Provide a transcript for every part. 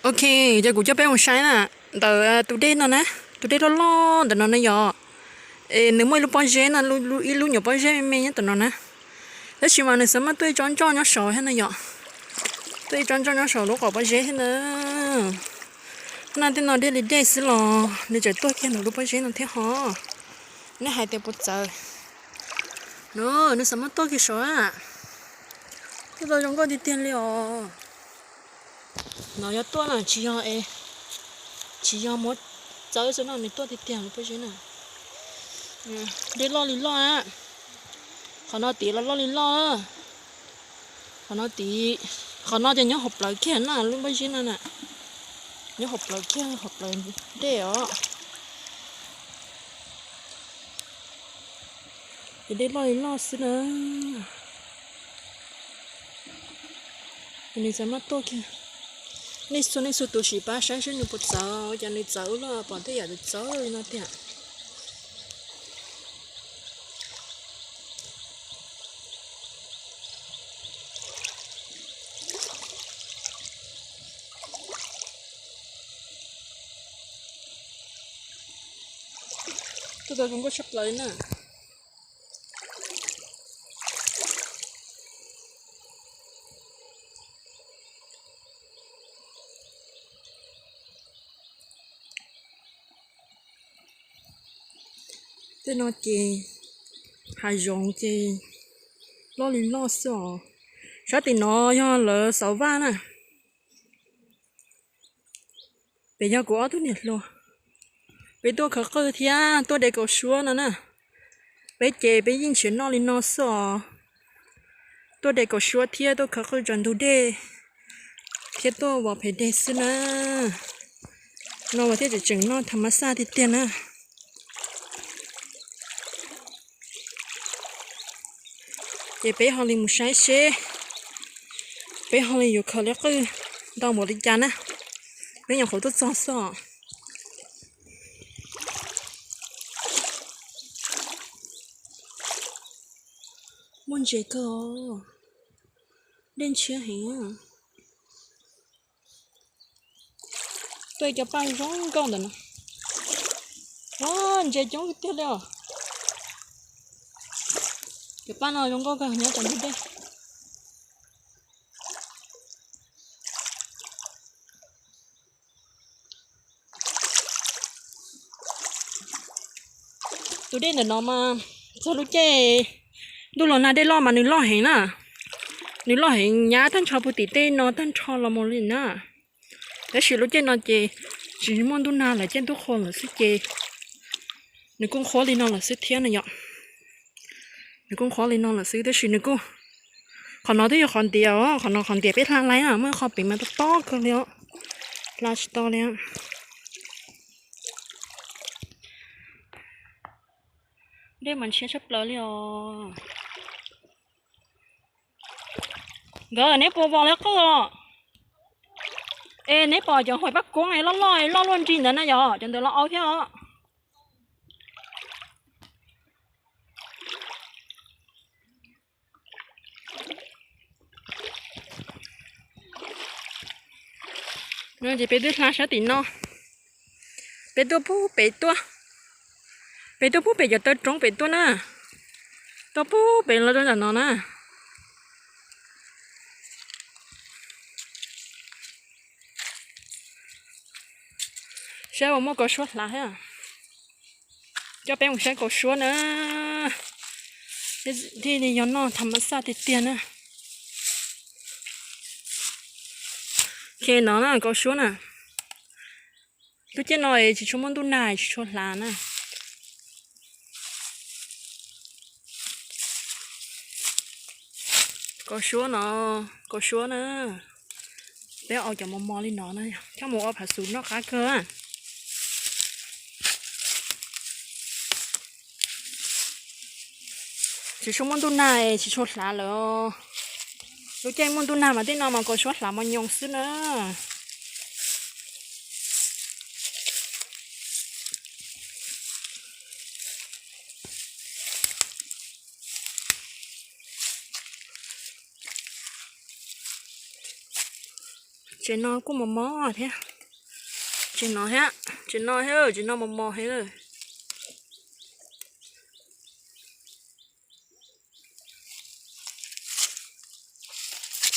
Ok, ces kuv coj peb mus saib na, ntawm tus dej no na, tus dej loj loj ntawm no na yom, es nws muaj ib lub pob zeb no, ib lub nyuam pob zeb me me nyob ntawm no na. Tab sis mas nws xav muab tuaj ib tsob ntsoj nyob saud thiab na yom, tuaj ib tsob ntsoj nyob saud lub qaum pob zeb thiab na. Nag tej no dej li dej xwb los nws tseem tuaj kiag ntawm lub pob zeb no thiab ho. Nej hais tias puas txawv? No, nws xav muab tuaj kiag saud a. Tuaj tau zoo nkauj tiag tiag li os. No yog tuaj no tsis yog, tsis yog muab txawb xwb no, nws tuaj tiag tiag lub pob zeb na. Dej loj li loj a. Qhov no tid los loj li loj. Qhov no tid, qhov no ces nyob hauv plawv kiag na, lub pob zeb no na, nyob hauv plawv kiag, hauv plawv dej os. Ces dej loj li loj xwb na. Nws txawm muab tuaj kiag. Nej txhua nej txhua tus sim pab saib seb nws puas txawv, cas nws txawv ua luaj pom tej yam txawv li no tiag. Tuaj tau zoo nkauj tshaj plaws na. Tej no ces hav zoov ces loj li loj xwb os. Sab tim no yog lawv xauv vaj na. Pem yog kuv ob tug niam hluas. Peb tuaj khawv qwj thiab tuaj de kaus suab no na. Peb ces peb yeej nrhiav noj li no xwb os. Tuaj de kaus suab thiab tuaj khawv qwj tsaus ntug dej thiab tuaj vov phem dej xwb na. No mas thiaj tseem tseem noj tham mas xaj tiag tiag na. Ces peb ho li mus saib seb peb ho li yuav khaws li qwj ntau npaum li cas na. Peb nyuam qhuav tuaj txog xwb os. Muaj ntses kawg os. Dej ntshiab heev. Tuaj cov paj zoo nkauj ntawm no. Ntses coob tiag li os. Cov paj no zoo nkauj kawg nyob tom ntug dej. Tus dej ntawm no mas txog lub caij ntuj los nag dej loj mas nws loj heev na. Nws loj heev nyab tag nrho puag tim tej no tag nrho los mus li na. Tab sis lub caij no ces tsis muaj ntuj nag lawm, caij ntuj qhua lawm xwb ces nws kuj qhuav li no lawm xwb thiab na yom. Nws kuj qhuav li no lawm xwb tab sis nws kuj, qhov no twb yog qhov ntiav os, qhov no qhov ntiav peb hla laib na, muaj qhov pem mas tob tob kawg li os, hla tsis tau li. Dej mas ntshiab tshaj plaws li os. Nkawd neb puas vov li qwj os? Es neb pom cov huam paj kuab loj loj loj luaj nrig ntawd na yom, cov ntawd los au thiab os. No ces peb twb hla sab tim no, peb tuaj pub pem tuaj, peb tuaj pub pem cov taw roob pem tuaj na, tuaj pub pem los rau nram no na. Saib puas muaj kaus suab hlav thiab. Coj peb mus saib kaus suab na. Thiaj li yog noj tham mas xaj tiag tiag na. Khe no na kaus suab na. Lub caij no tsis tshua muaj ntuj nag tsis tshua hlav na. Kaus suab no, kaus suab na. Peb au cov mos mos li no na, coj mus ua phav xub noj qab kawg. Tsis tshua muaj ntuj nag tsis tshua hlav lawm. Lub caij muaj ntuj nag mas tej no mas kaus suab hlav mos nyoos xwb na. Tsev no kuj mos mos thiab. Tsev no thiab, tsev no thiab, tsev no mos mos thiab.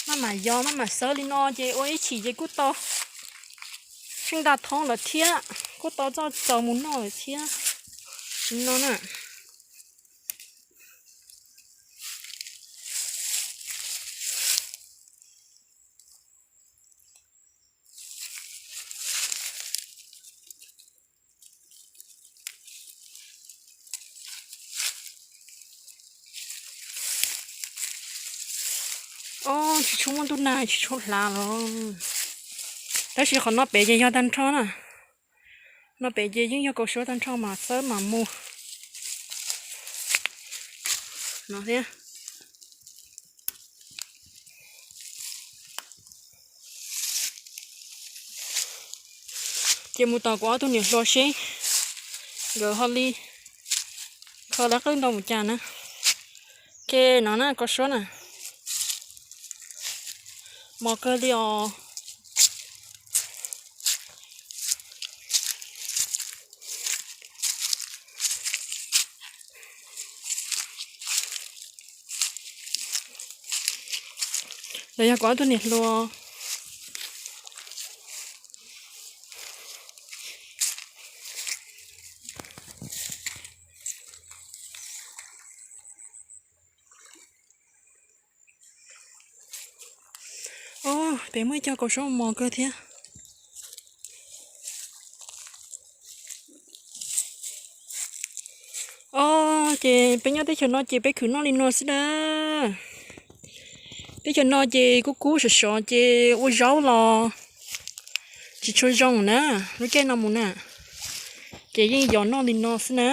Maj mam yos maj mam xawb li no ces ua ib chim ces kuj tau tsheej nta thoob lawm thiab, kuj tau txoj txaus mus noj lawm thiab. Tsev no na. Ob, tsis tshua muaj ntuj nag tsis tshua hlav los. Tab sis qhov no pem ces yog tag nrho na. No pem ces yeej yog kaus suab tag nrho mas xawb mas mus no thiab. Ces mus tom kuv ob tug niam hluas seb nkawd ho li khaws lawv qwj ntau mus cas na. Ke no na kaus suab na, mos kawg li os. Lawv yog kuv ob tug niam hluas. Ob, pem muaj ib co kaus suab mos kawg thiab. Ob, ces peb nyob teb chaws no ces peb khwv noj li no xwb na. Teb chaws no ces kub kub sov sov ces ua zaub los tsis tshua zoo na, lub caij no mus na. Ces yeej yos noj li no xwb na.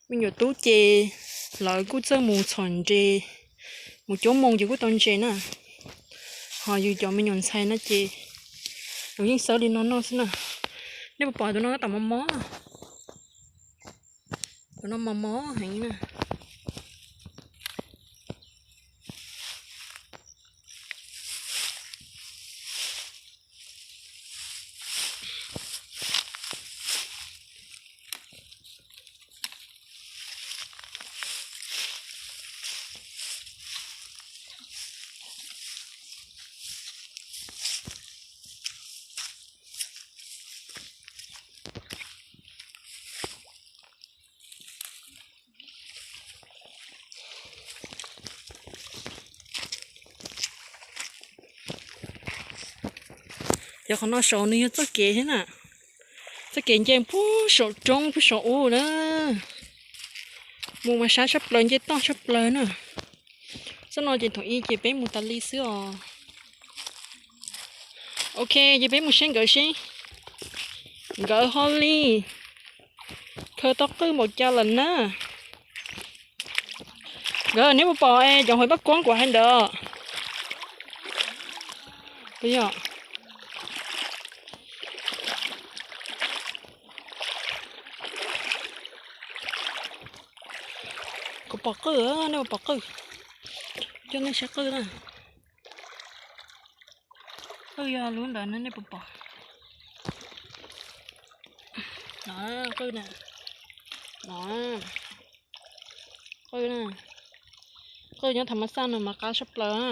Me nyuam tub ces lawv kuj txawj mus txhom ntses, mus cuab moo ces kuj tau ntses na. Ho yus cov me nyuam ntxhais no ces nws yeej xawb li no noj xwb na. Nej puas pom tus no tab tom mos mos? Tus no mos mos heev na. Cov qhov no saud nws yog txoj kev thiab na. Txoj kev nce puag saum roob puag saum ub na. Mus mas sab tshaj plaws, nce toj tshaj plaws na. Txoj no ces thaum ub ces peb mus tas li xwb os. Ok, ces peb mus saib nkawd seb nkawd ho li khaws tau qwj npaum cas lawm na. Nkawd, neb puas pom cov hauv paj kuab kuv hais ntawd? Puas yog? Kuv pom qwj, nej puas pom qwj? Coj nej saib qwj na. Qwj yog lub ntawd na, nej puas pom? No, qwj na. No, qwj na. Qwj nyob tham mas xaj no mas qab tshaj plaws na.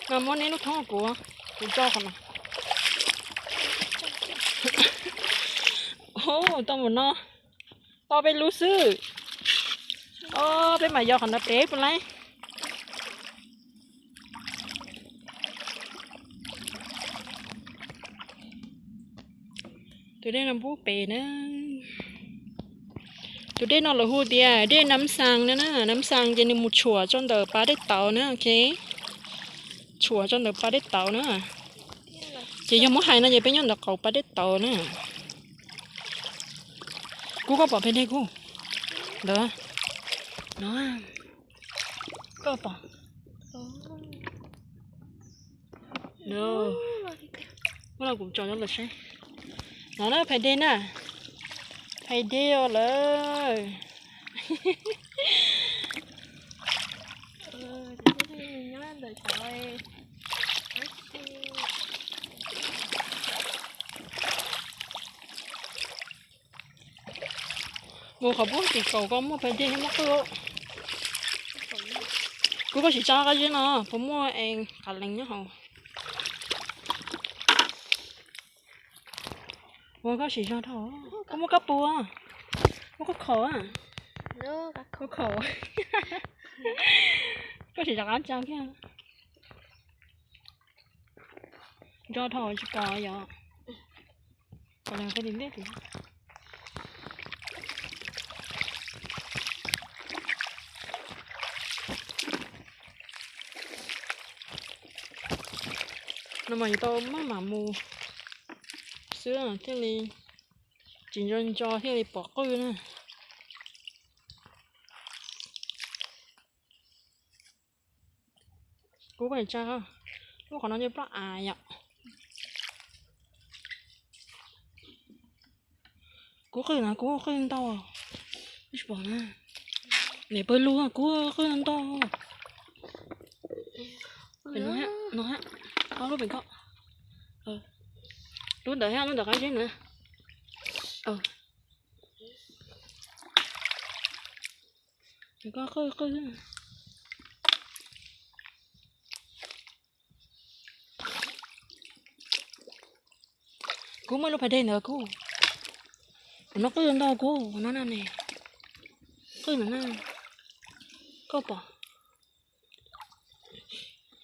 Mas muab neb lub thoob kuv, kuv tso qhov no. Tau npaum no, tau peb lub xwb. Peb mam yos qhov no pem puas laib. Tus dej no pub pem na. Tus dej no lawv hu tias dej Nab Xaa na, Nab Xaa ces nws mus tshuam rau ntawm pas dej tauv na, ok. Tshuam rau ntawm pas dej tauv na. Ces yog muab hais no ces peb nyob ntawm qaum pas dej tauv na. Kuv, koj pom peb dej kuv? Ntawd no, koj pom? Ntawd, muab los kuv tso rau lawv saib. No na, phais dej na. Phais dej os lawm. Mus qhov pub tim kaum ko muaj phais dej muaj qwj. Kuv koj sim tsa qab zib no, puas muaj es qav lees nyob hauv. Ua koj sim zog dhau, koj muaj kab pua, muaj koj khov, koj khov. Koj sim zov qab tsa kiag. Ntso dhau tsis pom yom. Pom leej koj tim ntej tim. No mas yuav tau maj mam mus xwb thiaj li tsis ntso ntso thiaj li pom qwj na. Kuv pais tsa, lub qhov no nyob ploj av yom. Kuv qwj no, kuv qwj ntau, tsis pom na. Niam pawg lug, kuv qwj ntau. No, no, ob lub pem ko. Lub ntawd thiab lub ntawd qab zib na. Koj qwj qwj. Kuv muaj lub phais dej ntawd kuv. Kuv no qwj ntau kuv no na ne. Qwj no na. Koj pom.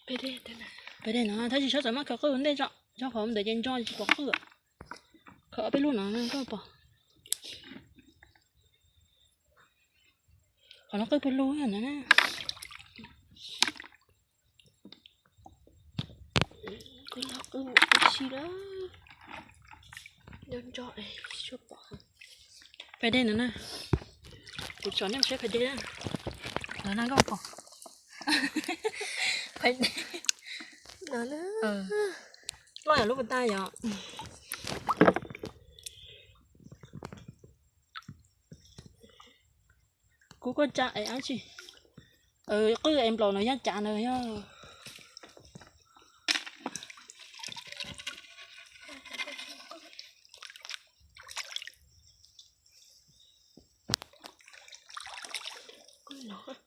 Phais dej no tab sis sab txawm maj khaws qwj ntej tso, tso qhov ntawd ces ntso tsis pom qwj. Khaws ob peb lub no koj pom. Qhov no qwj pawg lug na. Phais dej no na. Kuv tsom nej saib phais dej na. No na koj pom. Phais dej. Loj yog lub pas tas yom. Kuv koj tsa es dab tsi? Qwj es nplaum no yog cav na yog.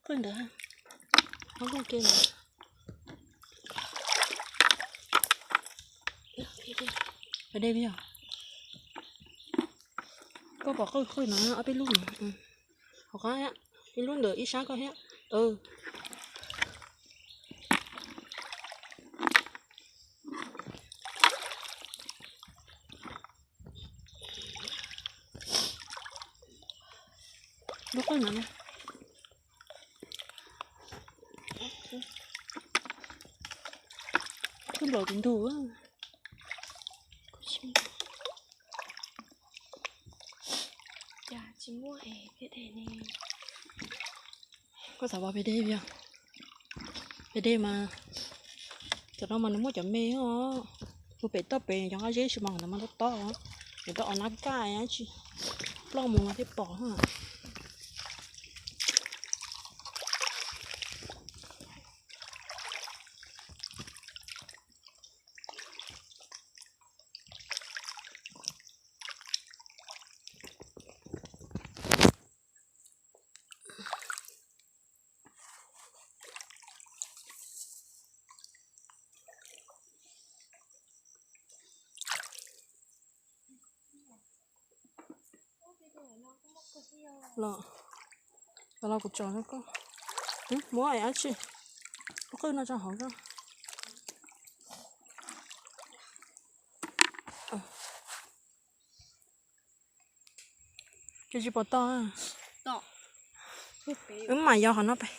Qwj ntawd, qwj ke ntawd. Phais dej, koj pom qwj qwj no ob peb lub no. Hauv qab, ib lub ntawm ib sab koj thiab. Lub qwj no na. Qwj nplaum tus ntug. Koj xav pom phais dej, phais dej mas cov no mas nws muaj cov me os. Hu pem toj pem cov qab zeb tsis mas qhov no mas tob tob, nws tau ua nab kaj dab tsi, ploj mus mas thiaj pom. Los, los kuv tsom rau koj. Muab dab tsi, lub qwj no tso hauv koj. Ces tsis pom tau. Wb mam yos qhov no pem.